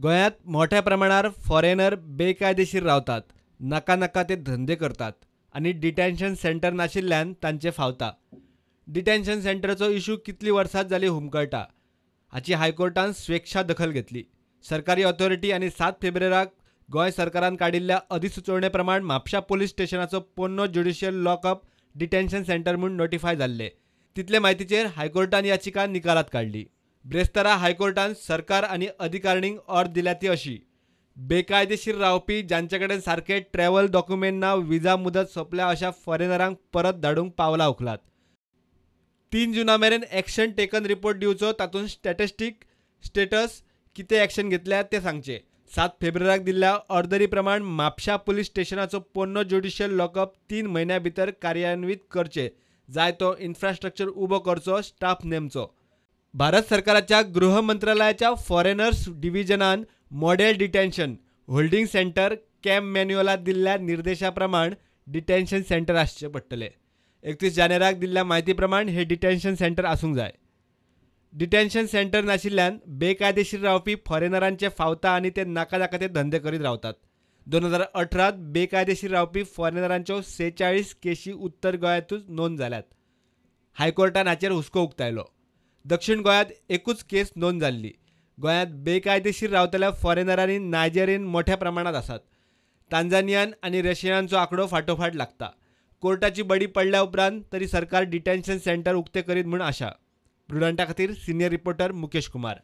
गोंयांत मोठ्या प्रमाणार फॉरेनर बेकायदेशीर रावतात, नाका नाका ते धंदे करतात आनी डिटेन्शन सेंटर नाशिल्ल्यान तांचे फावता. डिटेन्शन सेंटराचो इशू कितली वर्सां जाली हुमकळटा. हाची हायकोर्टान स्वेच्छा दखल घेतली. सरकारी ऑथॉरिटी आनी 7 फेब्रुवाराक गोंय सरकारान काडिल्ल्या अधिसुचोवणे प्रमाण म्हापशा पोलीस स्टेशनाचो पोन्नो ज्युडिशियल लॉकअप डिटेन्शन सेंटर म्हूण नोटिफाय जाल्ले. तितले म्हायतीचेर हायकोर्टान याचिका निकालात काडली. ब्रेस्तारा हायकोर्टान सरकार आनी अधिकारणींक ऑर्द दिल्या ती अशी: बेकायदेशीर रावपी, जांचे कडेन सारके ट्रॅव्हल डॉक्युमेंट ना, विजा मुदत सोंपल्या अशा फॉरेनरांक परत धाडूंक पावलां उखलात. 3 जुना मेरेन एक्शन टेकन रिपोर्ट दिवचो, तातूंत स्टॅटिस्टीक स्टेटस, कितें एक्शन घेतल्या तें सांगचें. 7 फेब्रुवाराक दिल्ल्या ऑर्डरी प्रमाण म्हापशा पुलीस स्टेशनाचो पोन्नो ज्युडिशियल लॉकअप 3 म्हयन्यां भितर कार्यान्वीत करचें, जाय तो इन्फ्रास्ट्रक्चर उबो करचो, स्टाफ नेमचो. भारत सरकाराच्या गृह मंत्रालयाच्या फॉरेनर्स डिव्हिजनान model detention holding centre camp मॅन्युअलात दिल्ल्या निर्देशा प्रमाण डिटेन्शन सेंटर आसचें पडटलें. 31 जानेवाराक दिल्ल्या म्हायती प्रमाण हे डिटेन्शन सेंटर आसूंक जाय. डिटेन्शन सेंटर नाशिल्ल्यान बेकायदेशीर रावपी फॉरेनरांचे फावता आनी ते नाका नाका ते धंदे करीत रावतात. 2018 बेकायदेशीर रावपी फॉरेनरांच्यो 46 केशी उत्तर गोंयांतूच नोंद जाल्यात. हायकोर्टान हाचेर हुस्को उक्तायलो. दक्षिण गोंयांत एकूच केस नोंद जाल्ली. गोंयांत बेकायदेशीर रावतल्या फॉरेनरांनी नायजेरियन मोठ्या प्रमाणांत आसात. तांजानियान आनी रशियनांचो आंकडो फाटोफाट लागता. कोर्टाची बडी पडल्या उपरांत तरी सरकार डिटेन्शन सेंटर उक्ते करीत म्हूण आशा. प्रुडंटा खातीर सिनियर रिपोर्टर मुकेश कुमार.